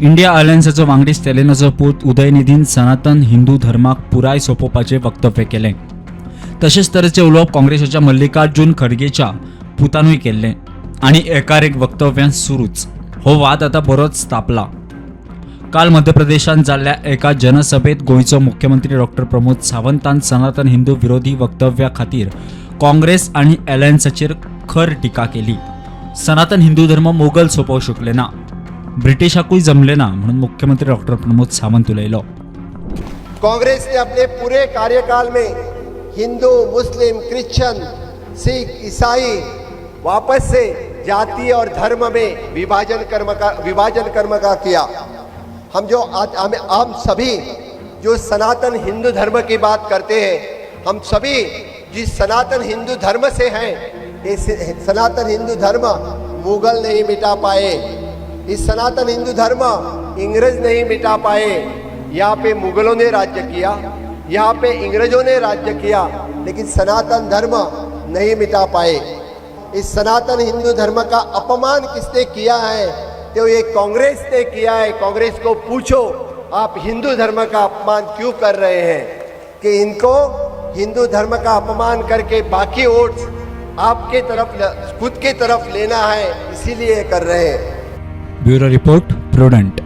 India अलायन्साचो वांगडी स्टॅलिनाचो पूत उदयनिधीन सनातन हिंदू धर्माक पुराय सोंपोवपाचें वक्तव्य केलें. तशेंच तरेचें उलोवप काँग्रेसीच्या मल्लिकार्जुन खडगेच्या पुतानूय केल्लें आनी एकार एक वक्तव्यां सुरूच. हो वाद आतां बरोच तापला. काल मध्य प्रदेशांत जाल्ल्या एका जनसभेत गोंयचो मुख्यमंत्री डॉक्टर प्रमोद सावंतान सनातन हिंदू विरोधी वक्तव्या खातीर काँग्रेस आनी अलायन्साचेर खर टिका केली. सनातन हिंदू धर्म मोगल सोंपोवंक शकले ना, ब्रिटिशाकूय जमले ना म्हणून मुख्यमंत्री डॉक्टर प्रमोद सावंत उलयलो. कांग्रेस ने अपने पूरे कार्यकाल में हिंदू, मुस्लिम, क्रिश्चियन, सिख, ईसाई वापस से जाति और धर्म में विभाजन कर्म का किया. हम जो आज हम सभी जो सनातन हिंदू धर्म की बात करते हैं, हम सभी जिस सनातन हिंदू धर्म से हैं, ये सनातन हिंदू धर्म मुगल नहीं मिटा पाए, इस सनातन हिंदू धर्म इंग्रज नहीं मिटा पाए. यहाँ पे मुगलों ने राज्य किया, यहाँ पे इंग्रजों ने राज्य किया, लेकिन सनातन धर्म नहीं मिटा पाए. इस सनातन हिंदू धर्म का अपमान किसने किया है? तो ये कांग्रेस ने किया है. कांग्रेस को पूछो, आप हिंदू धर्म का अपमान क्यों कर रहे हैं? कि इनको हिंदू धर्म का अपमान करके बाकी वोट्स आपके तरफ, खुद के तरफ लेना है, इसीलिए कर रहे हैं. Bureau report, prudent.